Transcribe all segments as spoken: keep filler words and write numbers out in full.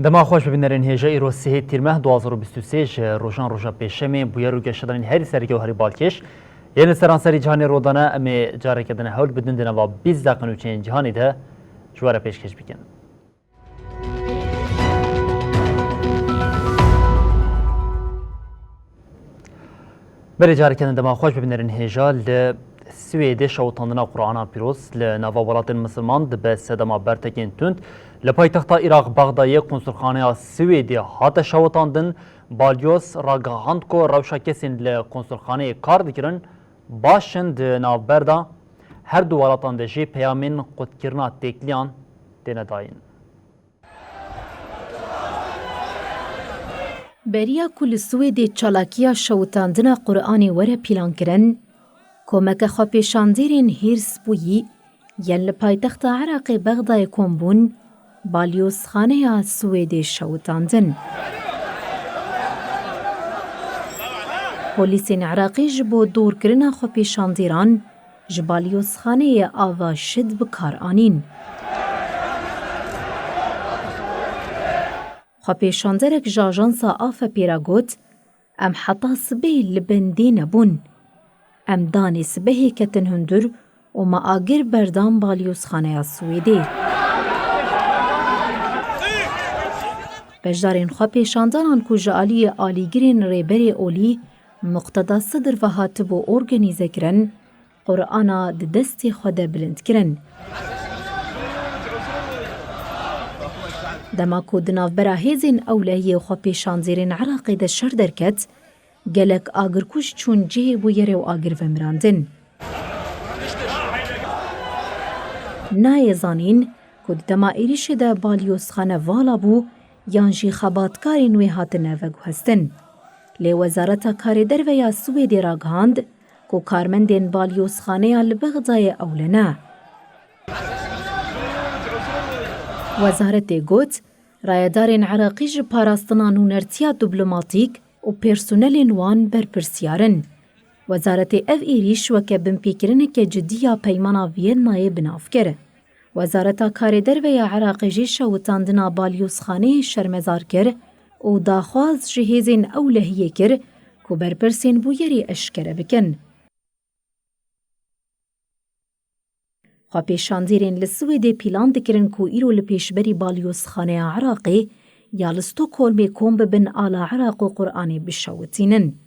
Dema xweş bibînerên hêja, îro sihê Tîrmeh du hazar û bîst û sê ji rojan roja pêşemê, bûyer û geşedanên herî sereke û herî balkêş yên li seranserî cîhanê rû dane, em ê careke din hewl bidin di nava bîst deqên û çêyên cîhanê de ji we re pêşkêş bikin. Belê, careke din dema xweş bibînerên hêja. Li Swêdê şewitandina Qur'ana pîroz li nava welatên misilman dibe sedema bertekên tund. Li paytexta Iraq Bexdayê konsulxaneya Swêdê hate şewitandin. Balyoz ragihand ku rewşa kesên li konsulxaneyê kar dikirin baş in, di navber de her du welatan de jî peyamên qutkirina têkiliyan têne dayîn. Beriya ku li Swêdê çalakiya şewitandina Qur'anê were pîlankirin, komeke xwepêşandêrên hêrsbûyî yên li paytexta Iraqê Bexdayê kom bûn, balyozxaneya Swêdê şewitandin. Polîsên Iraqê ji bo dorkirina xwepêşandêran ji balyozxaneyê ava şid bi kar anîn. Xwepêşanderek ji ajansa A F P'ê re got, "Em heta sibehê li bendê nebûn. Em danê sibehê ketin hundir û me agir berdan balyozxaneya Swêdê." Beşdarên xwepêşandanan ku ji aliyê alîgirên Rêberê Olî Muqteda Sedir ve hatibû organîzekirin, Qur'ana di destê xwe de bilind kirin. Dema ku di navbera hêzên ewlehiyê xwepêşandêrên Iraqê de şer derket, gelek agirkuj çûn cihê bûyerê û agir vemirandin. Nayê zanîn ku di dema êrîşê de balyozxane vala bû yan jî xebatkarên wê hatine veguhestin. Lê Wezareta Karê Derve ya Swêdê ragihand ku karmendên balyozxaneya li Bexdayê ewle ne. Wezaretê got, rayedarên Iraqî ji parastina nûnertiya diplomatîk û personelên wan berpirsyar in. Wezaretê ev êrîş weke binpêkirineke cidî ya Peymana Viyennayê bi nav kir. Wezareta Karê Derve ya Iraqê jî şewitandina balyozxaneyê şermezar kir û daxwaz ji hêzên ewlehiyê kir ku berpirsên bûyerî eşkere bikin. Xwepêşandêrên li Swêdê pîlan dikirin ku îro li pêşberî balyozxaneya Iraqê ya li Stockholmê kom bibin ala Iraq û Qur'anê bişewitînin.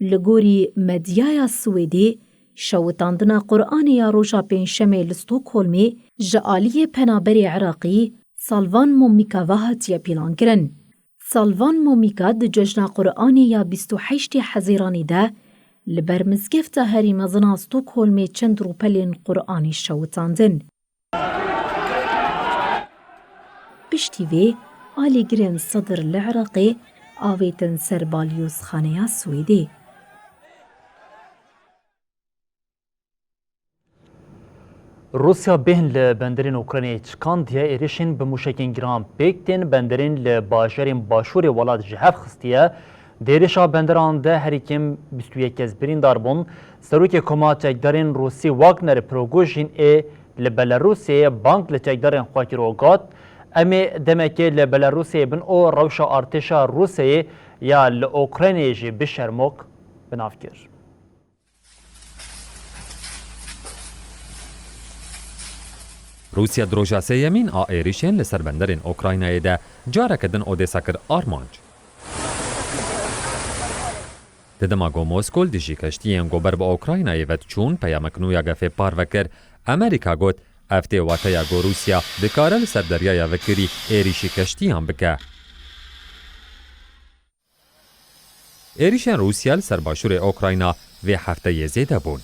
Li gorî medyaya Swêdê, şewitandina Qur'anê ya roja Pêncşemê li Stockholmê ji aliyê penaberê Iraqî Salvan Momika ve hatiye pîlankirin. Salvan Momika di Cejna Qur'anê ya bîst û heştê Hezîranê de li ber mizgefta herî mezin a Stockholmê çend rûpelên Qur'anê şewitandin. Piştî vê, alîgirên Sedir li Iraqê avêtin ser balyozxaneya Swêdê. Rûsya bêhn li benderên Ukraynayê çikandiye, êrişên bi mûşekên giran pêk tên, benderên li bajarên başûrê welat ji hev xistiye. Di êrişa benderan de herî kêm bîst û yek kes birîndar bûn. Serokê Koma Çekdarên Rûsî Wagner Prigojîn ê li Belarusê bang li çekdarên xwe kir û got, "Em ê demekê li Belarusê bin û rewşa artêşa Rûsyayê ya li Ukraynayê jî bi şermok bi nav kir." Rûsya di roja sêyemîn a êrîşên li ser benderên Ukraynayê de careke din Odesa kir armanc. Di dema ku Moskow li dijî keştiyên ku ber bi Ukraynayê ve diçûn peyamek nû ya gefê parve kir, Amerîka got, ev tê wateya ku Rûsya dikare li ser deryaya vekirî êrîşî keştiyan bike. Êrîşên Rûsya li ser başûrê Ukrayna vê hefteyê zêde bûn.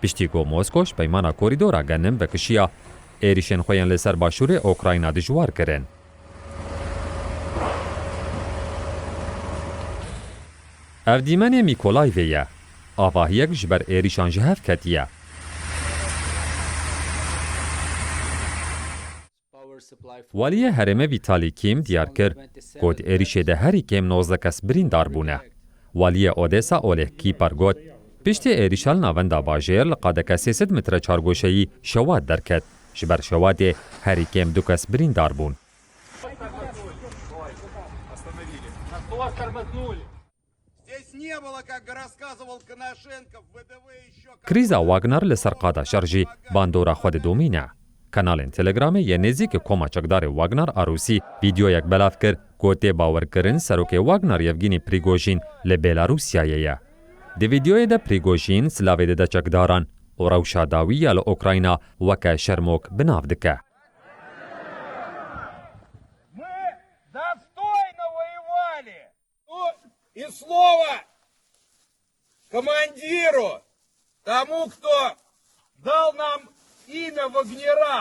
Piştî ku Mosko ji peymana korîdora genim vekişiya, êrîşên xwe yên li ser başûrê Ukrayna dijwar kirin. Ev dîmenê Mîkolayvê ye. Avahiyek ji ber êrîşan ji hev ketiye. Waliyê herêmê Vîtalî Kîm diyar kir, got êrîşê de herî kêm nozdeh kes birîndar bûne. Waliyê Odesa Oleh Kîpar got, piştî êrîşa li navenda bajêr li qadeke sê sed metre çargoşeyî şewat derket. Ji ber şewatê herî kêm du kes birîndar bûn. Здесь не было, как рассказывал Коношенко, в ВДВ ещё Krîza Wagner li ser qada şer jî bandora xwe didomîne. Kanalên Telegramê yên nêzîk koma çekdarê Wagner a Rûsî vîdeoyek belav kir ku tê bawerkirin serokê Wagner Yevgînî Prîgojîn li Belarusyayê ye. Di vîdeoyê de Prîgojîn silavê dide çekdaran û rewşa dawî ya li Ukrayna weke şermok bi nav dike. Мы достойно воевали. Ну, и слово командиру, тому, кто дал нам имя Вагнера.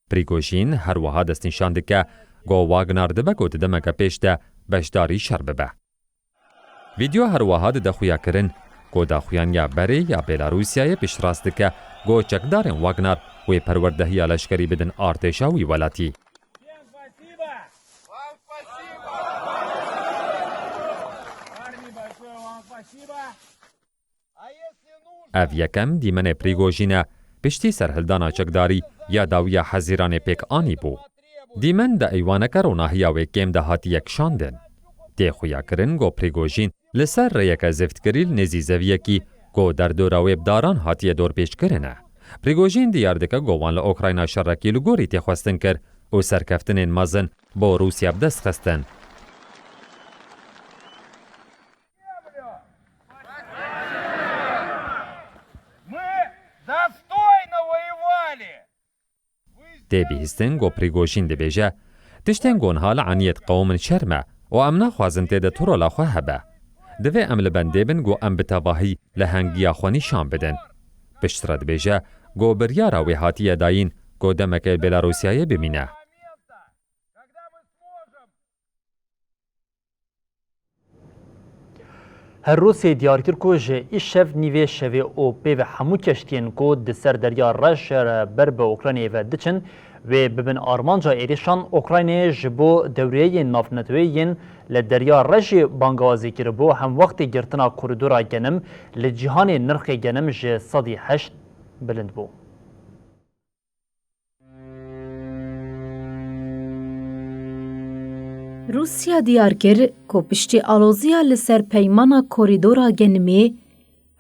Prîgojîn her wiha destnîşan dike ku Wagner dibe ku di demeke pêş de beşdarî şer bibe. Vîdeo her wiha dide xuyakirin ku daxuyaniya berê ya Belarusyayê piştrast dike ku çekdarên Wagner wê perwerdehiya leşkerî bidin artêşa wî welatî. Ev yekem dîmenê Prîgojîn e, piştî serhildana çekdarî ya dawiya Hezîranê pêk anîbû. Dîmen di eywaneke ronahiya wê kêm de hatiye kişandin. Tê xuyakirin ku Prîgojîn li ser rêyeke ziftkirî li nêzî zeviyekî ku derdora wê bi daran hatiye dorpêçkirin e. Prîgojîn diyar dike ku wan li Ukrayna şerekî li gorî tê xwestin kir û serkeftinên mezin bo Rûsya bi dest xistin. Мы достойно воевали. Tê bihîstin ku Prîgojîn dibêje, tiştên ku niha li eniyê diqewimin şerm e û em naxwazin tê de tu rola xwe hebe. Divê em li bendê bin ku em bi tevahî lehengiya xwe nîşan bidin. Piştre dibêje ku biryara wê hatiye dayîn ku demekê li Belarusyayê bimîne. Her Rûsê diyar kir ku ji îşev nîvê şevê û pê ve hemû keştiyên ku di ser Derya Reş re ber bi Ukraynayê ve diçin, wê bibin armanca êrîşan. Ukraynayê ji bo dewriyeyên navneteweyî yên li Derya Rejê bangawazî kiribû, hemwextê girtina korîdora genim li cîhanê nirxê genim ji sedî heşt bilind bû. Rûsya diyar kir ku piştî aloziya li ser peymana korîdora genimê,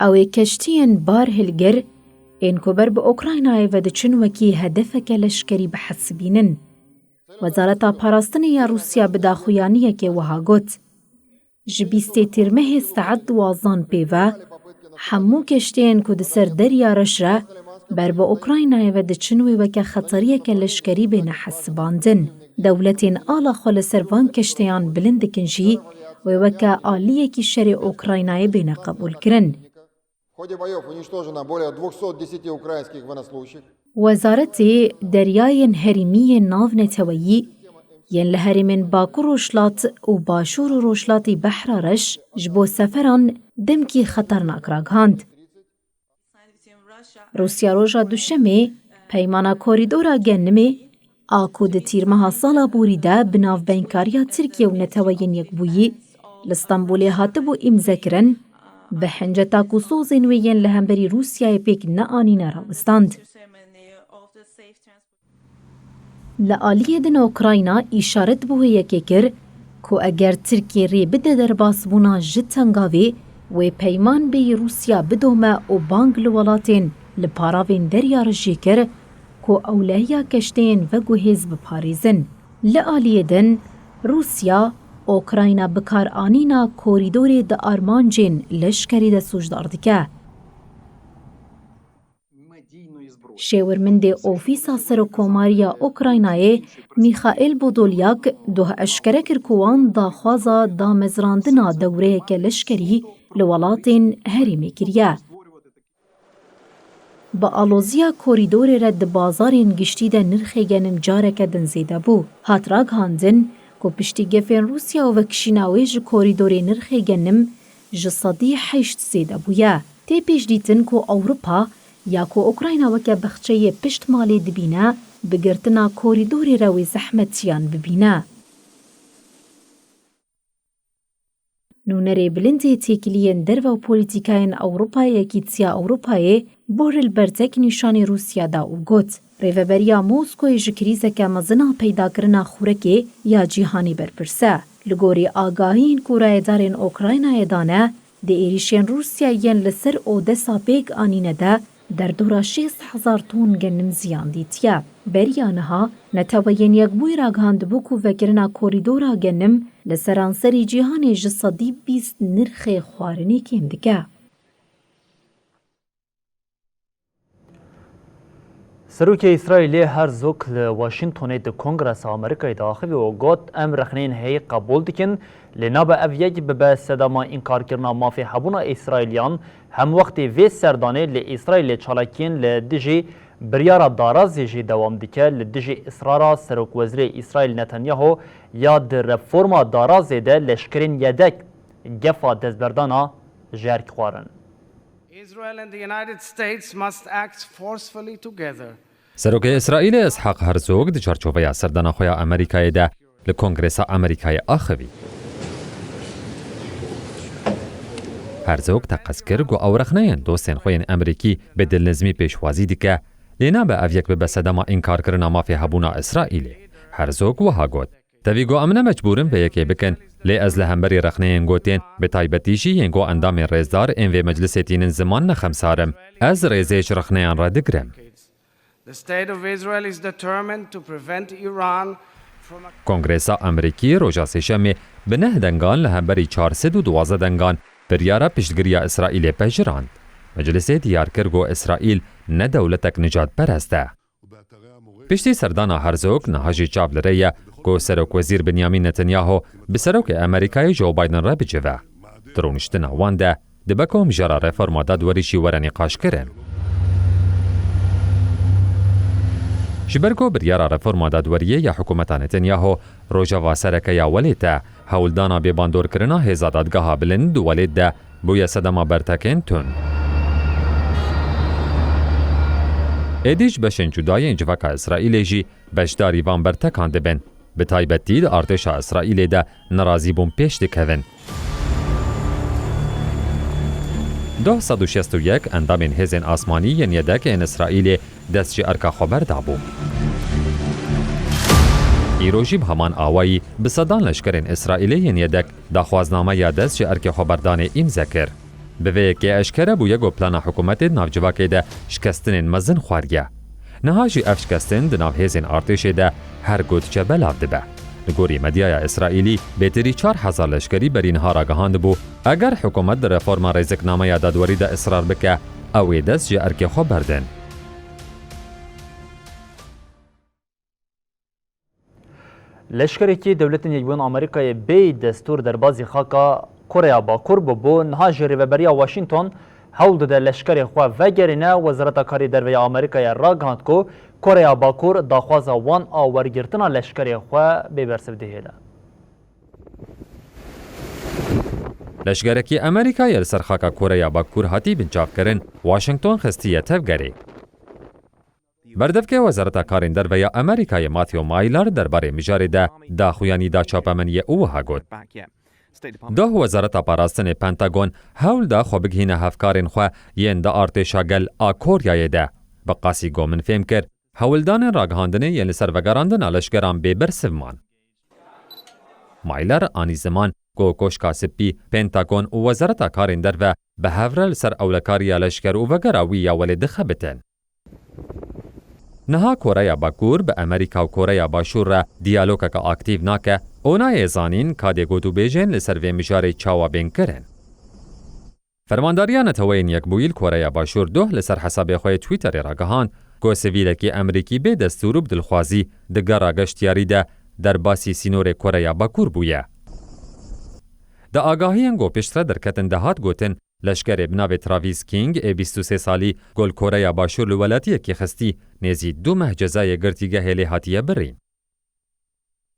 ew ê keştiyên bar hilgir ên ku ber bi Ukraynayê ve diçin wekî hedefeke leşkerî bihesibînin. Wezareta Parastinê ya Rûsya bi daxuyaniyekê wiha got, Ji bîstê Tîrmehê saet duwazdan pê ve, hemû keştiyên ku di ser Derya Reş re ber bi Ukraynayê ve diçin wê weke xeteriyeke leşkerî bêne hesibandin. Dewletên ala xwe li ser van keşteyan bilind dikin jî, wê weke aliyekî şerê Ukraynayê bêne qebûlkirin. В ходе боёв уничтожено более двухсот десяти украинских военнослужащих. Wezaretê Deryayên Herêmî yên Navneteweyî yên li herêmên Bakur Rojhilat û Başûr û Rojhilatî Behra Reş ji bo seferan demkî xeternak ragihand. Rûsya roja Duşemê peymana Korîdora Genimê a ku di tîrmeha sala borî de bi navbenkariya Tirkiye û Neteweyên Yekbûyî li Stenbolê hatibû îmzekirin, bi hinceta ku sozên wê yên li hemberî Rûsyayê pêk neanîne rawistand. Li aliyê din Ukrayna îşaret bi wê yekê kir ku eger Tirkiye rê bide derbasbûna ji tengavê, wê peyman bêyî Rûsya bidome û bang li welatên li paravên Derya Rijê kir ku ewlehiya keşteyên veguhêz biparêzin. Li aliyê din, Rûsya Ukrayna bikaranîna korîdorê di armancên leşkerî de sûcdar dike. Şêwirmendê Ofîsa Serokkomariya Ukraynayê Mîxaîl Podolyak doh eşkere kir ku wan daxwaza damezrandina dewreyeke leşkerî li welatên herêmê kiriye. Bi aloziya korîdorê re di bazarên giştî de nirxê genim careke din zêde bû. Hat ragihandin ku piştî gefên Rûsya û vekişîna wê ji korîdorê nirxê genim ji sedî heşt zêde bûye. Tê pêşdîtin ku Ewropa ya ku Ukrayna weke bexçeyê pişt malê dibîne, bi girtina korîdorê re wê zehmetiyan bibîne. Nûnerê bilindê têkiliyên derve û polîtîkayên Ewropa Yekîtiya Ewropayê Borrell bertek nîşanî Rûsya da û got, Rêveberiya Moskoyê ji krîzeke mezin a peydakirina xûrekê ya cîhanê berpirs e. Li gorî agahiyên ku rayedarên Ukraynayê dane, di êrîşên Rûsya yên li ser Odesa pêk anîne de, derdora şêst hezar ton genim ziyan dîtiye. Beriya niha, Neteweyên Yekbûyî ragihandibû ku vekirina korîdora genim li seranserî cîhanê ji sedî bîst nirxê xwarinê kêm dike. Serokê Îsraîlê Herzog li Washingtonê di Kongresa Amerîkayê de axivî û got, Em rexneyên heyî qebûl dikin, lê nabe ev yek bibe sedema înkarkirina mafê hebûna Îsraîliyan, hem wextê vê serdanê li Îsraîlê çalakiyên li dijî biryara darazê jî dewam dike, li dijî israra Serokwezîrê Îsraîl Netanyahu ya di reforma darazê de leşkerên yedek gefa destberdana ji herk xwarin. Israel and the United States must act forcefully together. Serokê Îsraîlê Ishak Herzog di çarçoveya serdana xwe ya Amerîkayê de li Kongresa Amerîkayê axivî. Herzog teqez kir ku ew rexneyên dostên xwe yên Amerîkî bi dilnizmî pêşwazî dike, lê nabe ev yek bibe sedema înkarkirina mafê hebûna Îsraîlê. Herzog wiha got, Tevî ku em ne mecbûr in vê yekê bikin, lê ez li hemberî rexneyên gotên, bi taybetî jî yên ku endamên rêzdar ên vê meclisê tînin ziman ne xemsar im. Ez rêzê ji rexneyan re digirim. The state of Israel is determined to prevent Iran from a Kongresa Amerîkî roja Sêşemê bi neh dengan li hemberî çar sed û duwazdeh dengan biryara piştgiriya Îsraîlê pejirand. Meclisê diyar kir ku Îsraîl ne dewletek nicadperest e. Piştî serdana Herzog niha jî çav li rê ye ku Serokwezîr Binyamin Netanyahu bi Serokê Amerîkayê Joe Biden re bicive. Di rûniştina wan de dibe ku mijara reforma dadwerî jî were nîqaşkirin. Ji ber ku biryara reforma dadweriyê ya hikûmeta Netanyahu rojeva sereke ya welêt e, hewldana bêbandorkirina hêza dadgeha bilind di welêt de bûye sedema bertekên tund. Êdî ji beşên cuda yên civaka Îsraîlê jî beşdarî van bertekan dibin. Bi taybetî di artêşa Îsraîlê de nerazîbûn pêş dikevin. Duh sed û şêst û yek endamên hêzên asmanî yên yedek ên Îsraîlê dest ji erka xwe berdabû. Îro jî bi heman awayî bi sedan leşkerên Îsraîlê yên yedek daxwazname ya dest ji erkê xwe berdanê îmze kir. Bi vê yekê eşkere bûye ku plana hikûmetê di nav civakê de şikestinên mezin xwariye. Niha jî ev şikestin di nav hêzên artêşê de her ku diçe belav dibe. Li gorî medyaya Îsraîlî, bêtirî çar hezar leşkerî berî niha ragihandibû, eger hikûmet di reforma rêziknameya dadwerî de israr bike, ew ê dest ji erkê xwe berdin. Leşkerekî Dewletên Yekbûyî Amerîkayê bêyî destûr derbazî xaka Koreya Bakur bûbû, niha jî rêveberiya Washington hewl dide leşkerê xwe vegerîne. Wezareta Karê Derve ya Amerîkayê ragihand ku Koreya Bakur daxwaza wan a wergirtina leşkerê xwe bê bersiv dihêle. Leşkerekî Amerîkayê li ser xaka Koreya Bakur hatî binçavkirin, Washington xistiye tevgerê. Berdevkê Wezareta Karên Derve ya Amerîkayê Matthew Miller derbarê mijarê de daxuyanî da çapemeniyê û wiha got, Doh Wezareta Parastinê Pentagon hewl da xwe bigihîne hevkarên xwe yên di artêşa gel a Koryayê de. Bi qasî ku min fêm kir, hewldanên ragihandinê yên li ser vegerandina leşkeran bê bersiv man. Miller anî ziman ku Koşka Spî, Pentagon û Wezareta Karên Derve bi hev re li ser ewlekariya leşker û vegera wî ya welê dixebitin. Niha Koreya Bakur bi Amerîka û Koreya Başûr re diyalogeke aktîf nake û nayê zanîn ka dê gotûbêjên li ser vê mijarê çawa bên kirin. Fermandariya Neteweyên Yekbûyî li Koreya Başûr doh li ser hesabê xwe yê Twitterê ragihand ku sivîlekî Amerîkî bê destûr û bi dilxwazî di gera geştiyarî de derbasî sînorê Koreya Bakur bûye. Di agahiyên ku piştre derketin de hat gotin, leşkerê bi navê Travis King ê bîst û sê salî ku li Koreya Başûr li welatiyekî xistî, nêzî du meh cezayê girtîgehê lê hatiye birîn.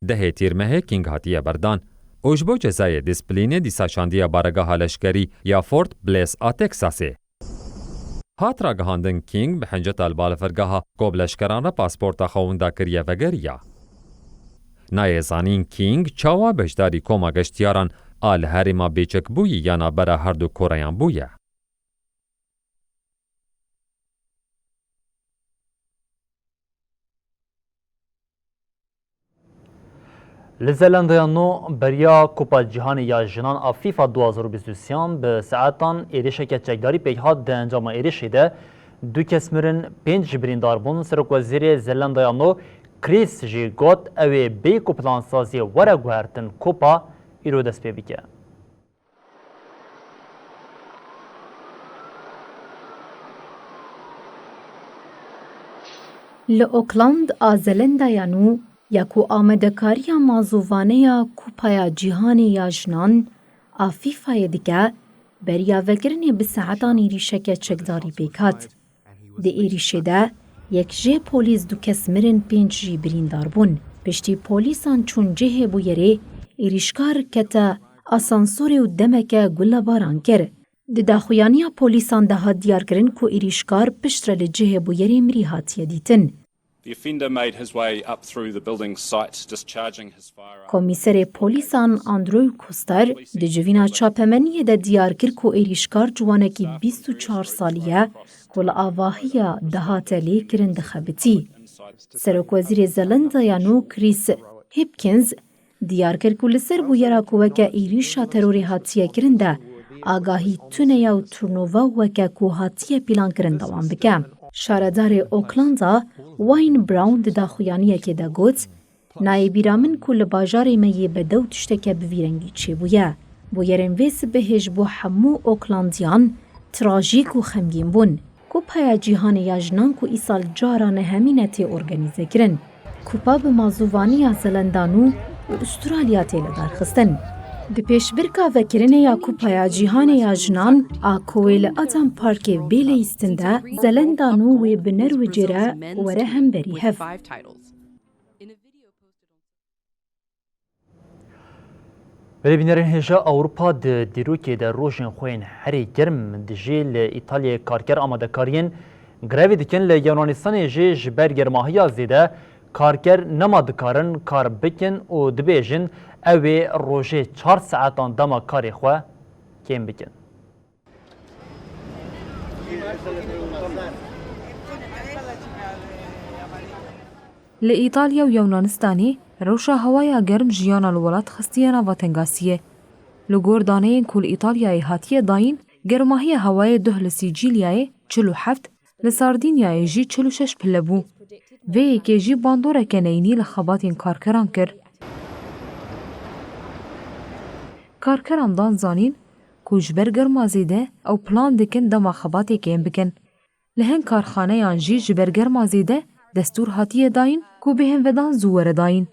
Dehê Tîrmehê King hatiye berdan û ji bo cezayê dîsplînê dîsa şandiye baregeha leşkerî ya Fort Bliss a Texasê. Hat ragihandin King bi hinceta li balafirgeha ku bi leşkeran re pasporta xwe winda kiriye vegeriya. Nayê zanîn King çawa beşdarî koma geştiyaran a li herêma bêçekbûyî ya navbera her du Koreyan bûye. Li Zelandaya Nû beriya Kupa Cîhanê ya Jinan a FIFA du hazar û bîst û sêyan bi saetan êrişeke çekdarî pêk hat. Di encama êrişê de du kes mirin, pênc jî birîndar bûn. Serokwezîrê Zelandaya Nû Chris jî got, ew ê bêyî ku plansaziyê were guhertin, Kupa îro dest pê bike. Li Auckland a Zelendaya Nû ya ku amadekariya mazûvaneya Kupaya Cîhanê ya Jinan a FIFAyê dike, beriya vekirinê bi saetan êrîşeke çekdarî pêk hat. Di êrîşê de yek jê polîs, du kes mirin, pênc jî birîndar bûn. Piştî polîsan çûn cihê bûyerê, êrîşkar kete asansorê û demeke gulebaran kir. Di daxuyaniya polîsan de hat diyarkirin ku êrîşkar piştre li cihê bûyerê mirî hatiye dîtin. The offender made his way up through the building site, discharging his firearm. Komîserê polîsan Andrew Kuster di civîna çapemeniyê de diyar kir ku êrîşkar ciwanekî bîst û çar salî ye ku li avahiya dihate lêkirin dixebitî. Serokwezîrê Zelendaya Nû Chris Hipkins diyar kir ku li ser bûyera ku weke êrîşa terorê hatiye kirin de agahî tune ye û turnova weke ku hatiye pîlankirin dewam bike. Şaredarê Aucklanda Wayne Brown di daxuyaniyekê de got, nayê bîra min ku li bajarê me yê bedew tişteke bi vî rengî çêbûye. Bûyerên vê sibehê ji bo hemû Aucklandiyan trajîk û xemgîn bûn. Kupaya Cîhanê ya Jinan ku îsal cara nehemîn e tê organîzekirin. Kupa bi mazûvaniya Zelenda Nû û Ustralya tê lidarxistin. Di pêşbirka vekirinê ya Kupaya Cîhanê ya Jinan a ku wê li Adam Parkê bê leyîstin de, Zelenda Nû wê bi Nerwicê re were hemberî hev. Belê bînerên hêja, Ewropa di dîrokê de rojên xwe yên herî germ dijî. Li Îtalyayê karker amadekariyên grevê dikin. Li Yunanistanê jî ji ber germahiya zêde karker nema dikarin kar bikin û dibêjin ew ê rojê çar saetan dema karê xwe kêm bikin. Li Îtalya û Yunanistanê rewşa hewaya germ jiyana li welat xistiye nava tengasiyê. Li gor daneyên ku li Îtalyayê hatiye dayîn, germahiya hewayê duh li Sîcîlyayê çil û heft, li Sardînyayê jî çil û şeş pile bû. Vê yekê jî bandoreke neyînî li xebatên karkeran kir. Karkeran dan zanîn ku ji ber germa zêde ew plan dikin dema xebatê kêm bikin. Li hin karxaneyan jî ji ber germa zêde destûr hatiye dayîn ku bêhnvedan zû were dayîn.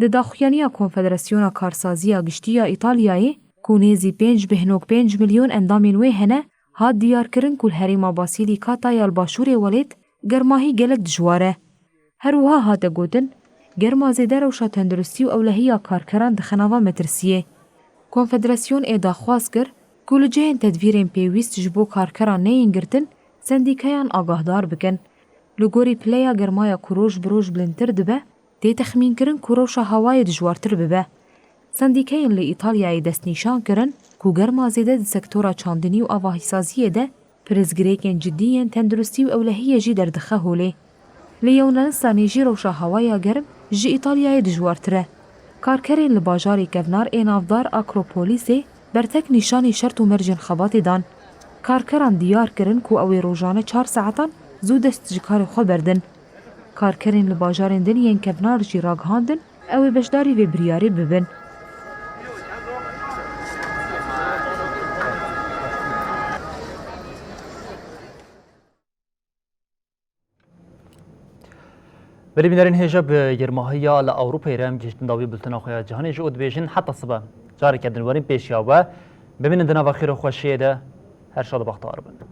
Di daxuyaniya Konfederasyona Karsaziya Giştî ya Îtalyayê ku nêzî pênc bêhn û pênc milyon endamên wê hene, hat diyarkirin ku li herêma Basîlîkata ya li başûrê welêt germahî gelek dijwar e. Her wiha hate gotin, germa zêde rewşa tenduristî û ewlehiya karkeran dixe nava metirsiyê. Konfederasyon ê daxwaz kir ku li cihên tedbîrên pêwîst ji bo karkeran neyên girtin, sendîkeyan agahdar bikin. Li gorî pileya germaya ku roj bi roj bilindtir dibe, tê texmînkirin ku rewşa hewayê dijwartir bibe. Sendîkeyên li Îtalyayê destnîşan kirin ku germa zêde di sektora çandinî û avahîsaziyê de pirsgirêkên cidî yên tenduristî û ewlehiyê jî derdixe holê. Li Yewnanistan jî rewşa hewaya germ ji Îtalyayê dijwartir e. Karkerên li bajarê kevnar ê navdar Akropolîsê bertek nîşanî şert û mercên xebatê dan. Karkeran diyar kirin ku ew ê rojane çar saetan zû dest ji karê xwe berdin. Karkerên li bajarên din yên kevnar jî ragihandin ew ê beşdarî vê biryarê bibin. Belê bînerên hêja, bi germahiya li Ewropayê re em gihîştin dawî bultena xwe ya cîhanê jî û dibêjin heta sibe. Careke din werin pêşiya we. Bimînin di nava xêr û xweşiyê de. Her şad û bextewar bin.